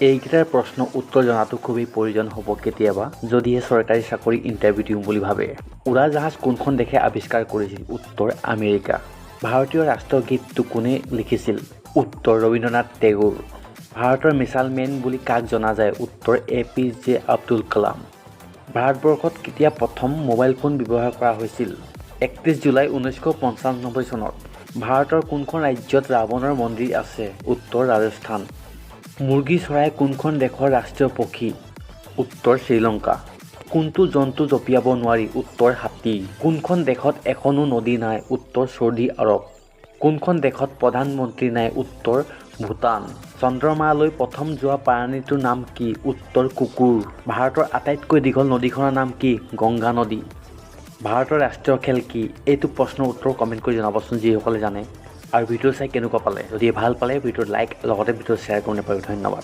এইকেইটাৰ প্ৰশ্ন উত্তৰ জনাটো খুবেই প্ৰয়োজন হ'ব কেতিয়াবা, যদিহে চৰকাৰী চাকৰি ইণ্টাৰভিউ দিওঁ বুলি ভাবে। উৰাজাহাজ কোনখন দেশে আৱিষ্কাৰ কৰিছিল? উত্তৰ আমেৰিকা। ভাৰতীয় ৰাষ্ট্ৰগীতটো কোনে লিখিছিল? উত্তৰ ৰবীন্দ্ৰনাথ টেগোৰ। ভাৰতৰ মিছাইল মেন বুলি কাক জনা যায়? উত্তৰ এ.পি.জে. আব্দুল কালাম। ভাৰতবৰ্ষত কেতিয়া প্ৰথম মোবাইল ফোন ব্যৱহাৰ কৰা হৈছিল? 31 জুলাই 1995 চনত। ভাৰতৰ কোনখন ৰাজ্যত ৰাৱণৰ মন্দিৰ আছে? উত্তৰ ৰাজস্থান। মুৰ্গী চৰাই কোনখন দেশৰ ৰাষ্ট্ৰীয় পক্ষী? উত্তৰ শ্ৰীলংকা। কোনটো জন্তু জঁপিয়াব নোৱাৰি? উত্তৰ হাতী। কোনখন দেশত এখনো নদী নাই? উত্তৰ চৌদি আৰৱ। কোনখন দেশত প্ৰধানমন্ত্ৰী নাই? উত্তৰ ভূটান। চন্দ্ৰমালৈ প্ৰথম যোৱা প্ৰাণীটোৰ নাম কি? উত্তৰ কুকুৰ। ভাৰতৰ আটাইতকৈ দীঘল নদীখনৰ নাম কি? গংগা নদী। ভাৰতৰ ৰাষ্ট্ৰীয় খেল কি? এইটো প্ৰশ্নৰ উত্তৰ কমেণ্ট কৰি জনাবচোন যিসকলে জানে। আৰু ভিডিঅ' চাই কেনেকুৱা পালে? যদি ভাল পালে ভিডিঅ'ত লাইক, লগতে ভিডিঅ' শ্বেয়াৰ কৰিব নাপাহৰিব। ধন্যবাদ।